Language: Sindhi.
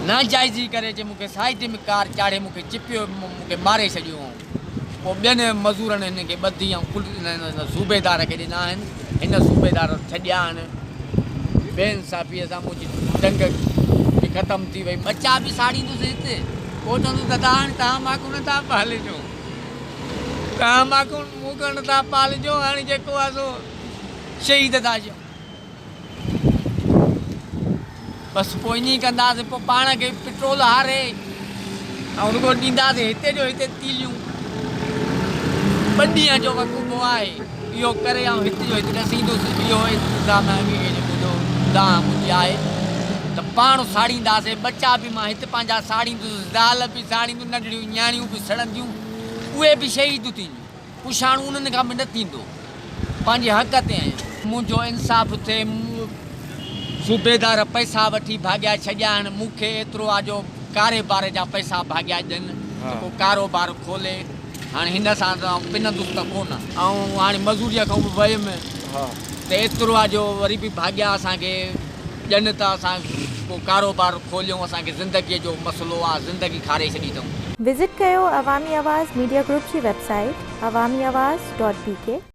ناجائزي ڪري چي مون کي سائيڊ ۾ ڪار چاڙهي مون کي چپيو مون کي ماري ڇڏيو هئائون. پوء ٻين مزورن هن کي ٻڌي ۽ هن صوبيدار کي ڏنا آهن. هن صوبيدار ڇڏيا آهن. بي انصافيء سان منهنجي ٽنگ به ختم ٿي وئي. ٻچا به ساڙيندس هت. پوء چوندس دادا هاڻي توهان مان ڪونه ٿا پالجو. توهان مان مون ڪونه ٿا پالجو هاڻي جيڪو آهي سو شهيد ٿا ٿيون. بس پوء ائين ئي ڪنداسين پوء پاڻ کي پيٽرول هاري ۽ رڳو ڏينداسين هتي جو هتي تيليون ٻن ڏينهن جو وقفو آهي اهو ڪري آئون هتي جو هتي ڏسيندس اهو انتظام آهي جيڪو منهنجو دانهن منهنجي آهي ته پاڻ ساڙينداسين ٻچا به مان هت پنهنجا ساڙيندس زال به ساڙيندس ننڍڙيون نياڻيون به سڙنديون اهي به شهيد ٿينديون پڇاڻو انهن کان به نه ٿيندو. پنهنجي حق تي آهيان. منهنجو انصاف ٿئي. صوبيدار پئسا وٺي ڀاڳيا ڇڏيا آهن. مون کي ايترو آ جو ڪاريبار جا پئسا ڀاڳيا ڏين ته ڪو ڪاروبار کولي. هاڻي هن سان ته آئون پنندس ته ڪونه. آئون هاڻي مزوريء کان به ويم ته ايترو آ جو وري به ڀاڳيا اسان کي ڏين ته اسان ڪو ڪاروبار کوليون. اسان کي زندگيء جو مسئلو آ. زندگي کاري ڇڏي اٿئون. وزٽ ڪيو عوامي آواز ميڊيا گروپ جي website Awami Awaz dot B K.